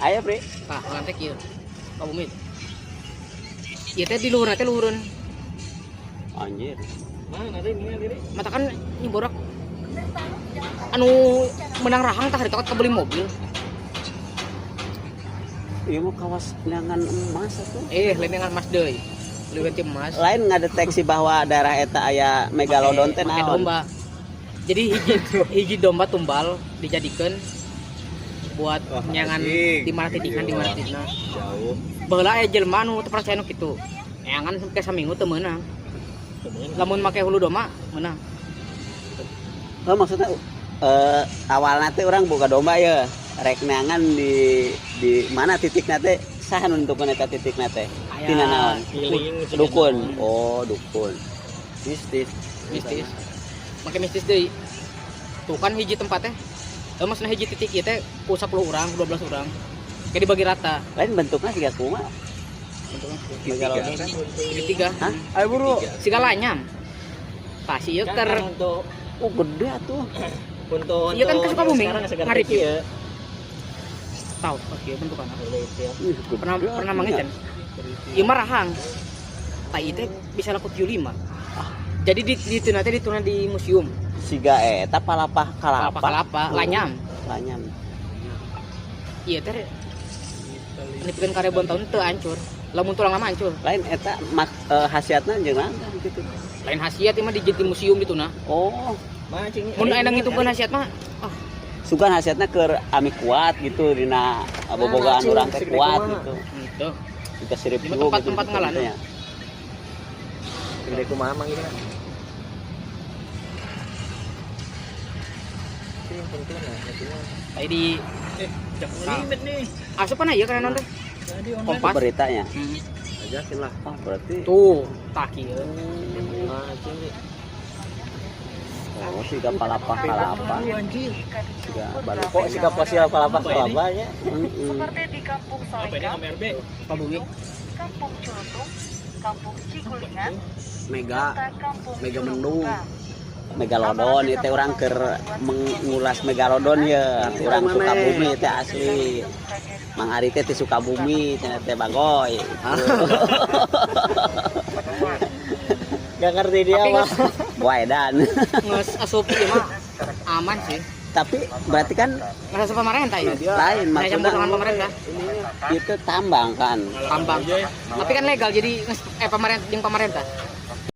Ayo, Pri. Tah, urang teh kieu. Ka bumi. Ieu teh di luhurna teh luhureun. Anjir. Mana ada ini diri. Mata kan nyiborak anu menang rahang tah harita kebeli mobil. Ieu mah kawas neangan emas atuh. Eh, lain dengan emas deui. Leuweung ti emas. Lain ngadeteksi bahwa daerah eta aya megalodon teh Make naon? Domba. Jadi hiji hiji domba tumbal dijadikan buat Wah, nyangan asik. di mana titikna, di mana titikna. Jauh. Baheula aya jelema anu teu percaya nu kitu. Neangan sampai saminggu teu meunang. Lamun make hulu domba meunang. Oh, maksudnya awalna teh urang boga domba ya. Rek neangan di mana titikna teh, saha nu nentukeun eta titikna teh? Aya Tina naon? Feeling. Dukun. Oh, dukun. Mistis. Mistis. Make mistis deui. Tuh kan hiji tempat teh. Eh, maksudnya hiji titik ieu teh ku 10 orang, 12 orang. Kayak dibagi rata. Lain bentuknya siga kumaha? Bentuknya Megalodon. segitiga. Hah? Ayo buru. Siga lanyam. Pasti ieu Kan keur untuk Oh, gede atuh. Untuk Iya kan ke Sukabumi, sekarang segar ngarip. ya. Tahu oke bentukanna. Ih, gede Pernah pernah atuh manggil nya. kan? Ieu mah rahang. Tai teh bisa laku 75. Jadi di tuna teh dituna di museum. Siga eta palapah kalapa. Kelapa kelapa, lanyam. Lanyam. Iya teh nepikeun ka ribuan tahun teu hancur. Lamun tulang lama hancur. Lain eta mak, khasiatna jeung naon gitu. Lain khasiat ieu mah di museum dituna. Oh, Mancing. Mun aya ngitungkeun khasiat mah ah sugan khasiatna keur ami kuat gitu dina bobogaan Nah, urang teh segede kuat kumaha. Gitu. Gitu. Kita sirip Di mah dulu tempat-tempat gitu, ngalan. gitu ya. Gede kumaha mang ini. Itu yang penting lah, itu mah. Tadi di Jangan limit nih. Asup mana ieu kana teh? Jadi online. Kompas. Beritanya. Hmm. Ajakin lah. Oh, berarti Tuh, tah kieu. Mancing nih. Oh, siga palapah kalapa. Anjir. Siga baru. Kok siga fosil palapah kalapanya? Heeh. Seperti di Kampung Apa ini Solengkap, MRB? Sukabumi. Kampung Culutung, Kampung Cigulingan, Mega. serta Kampung Mega Mendung. Curugkang. Megalodon itu orang keur mengulas megalodon ya. Urang Sukabumi teh asli. Mang Ari teh ti Sukabumi cenah teh bagoy. Gak ngerti dia Tapi mah. Waedan. Geus asup ieu mah aman sih. Tapi berarti kan Nggak asup pemerintah ya. Lain Nggak campur maksudnya tangan pemerintah. Itu tambang kan. Tambang. Tapi kan legal jadi pemerintah jeung pemerintah.